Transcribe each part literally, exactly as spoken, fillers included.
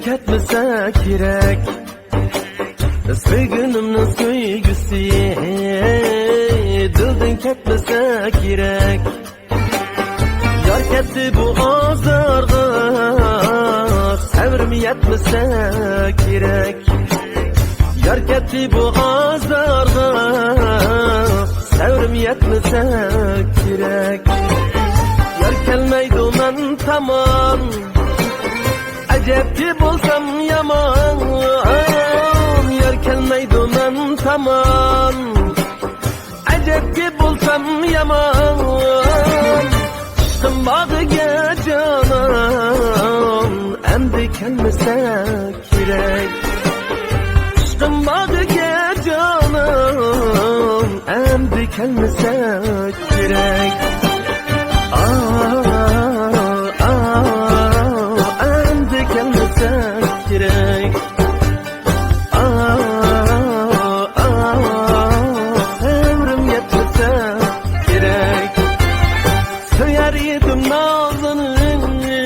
كەتمىسە كېرەك. سۆيگۈنۈمنىڭ سۆيگۈسى دىلدىن كەتمىسە كېرەك. يار كەتتى بۇ ئازارغا، سەۋرىم يەتمىسە كېرەك. يار كەتتى بۇ ئازارغا، سەۋرىم يەتمىسە كېرەك. يار كەلمەيدۇ مەن تامان، ئەجەبكى بولسام يامان. يار كەلمەيدۇ مەن تامان، ئەجەبكى بولسام يامان. ئىشقىم باغىگە جانان، ئەمدى كەلمىسە كېرەك. ئىشقىم باغىگە جانان، ئەمدى كەلمىسە كېرەك. ئا، ئا، ئەمدى كەلمىسە كېرەك. ئا، ئا، سەۋرىم يەتمىسە كېرەك. سۆيەر ئىدىم نازىنى،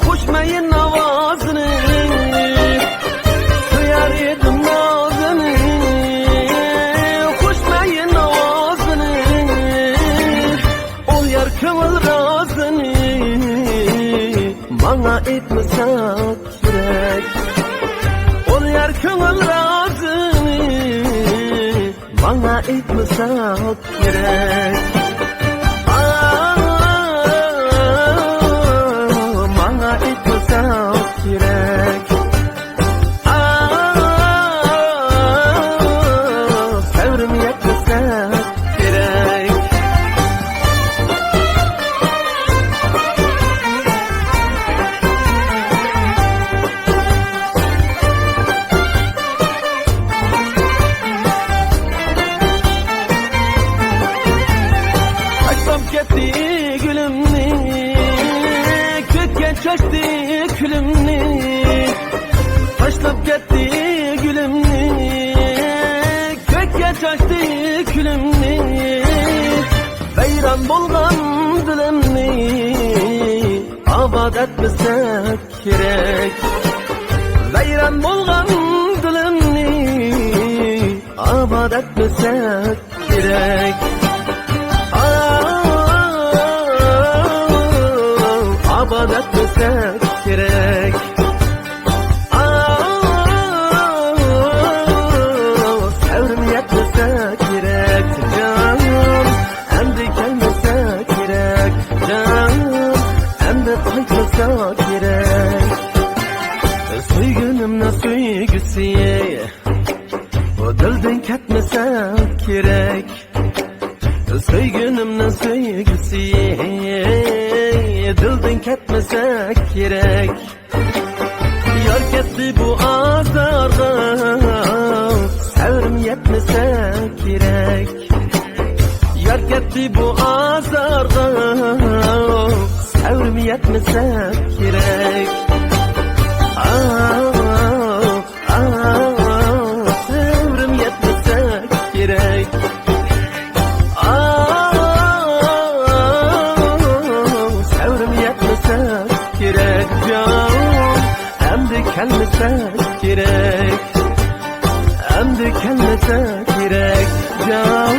خۇشمەيىن ئاۋازىنى. سۆيەر ئىدىم نازىنى، خۇشمەيىن ئاۋازىنى. ئۇ يار كۆڭۈل رازىنى ماڭا ئېيتمىسا كېرەك. ئۇ يار كۆڭۈل رازىنى ماڭا ئېيتمىسا كېرەك. ئا، ماڭا ئېيتمىسا كېرەك. ئا، سەۋرىم يەتمىسە كېرەك. تاشلاپ كەتتى گۈلۈمنى، كۆككە چاچتى كۈلۈمنى. تاشلاپ كەتتى گۈلۈمنى، كۆككە چاچتى كۈلۈمنى. ۋەيران بولغان دىلىمنى ئاۋات ئەتمىسە كېرەك. ۋەيران بولغان دىلىمنى ئاۋات ئەتمىسە كېرەك. ئا، ئاۋات ئەتمىسە كېرەك. ئا، سەۋرىم يەتمىسە كېرەك، جانىم. ئەمدى كەلمىسە كېرەك، جانىم. ئەمدى قايتمىسا كېرەك. سۆيگۈنۈمنىڭ سۆيگۈسى، ئۇ دىلدىن كەتمىسە كېرەك. سۆيگۈنۈمنىڭ سۆيگۈسى، دىلدىن كەتمىسە كېرەك. يار كەتتى بۇ ئازارغا، سەۋرىم يەتمىسە كېرەك. يار كەتتى بۇ ئازارغا، سەۋرىم يەتمىسە كېرەك. ئا، ئا، سەۋرىم يەتمىسە كېرەك. ئا، سەۋرىم يەتمىسە كېرەك، جان. ئەمدى كەلمىسە كېرەك. ئەمدى كەلمىسە كېرەك، جان.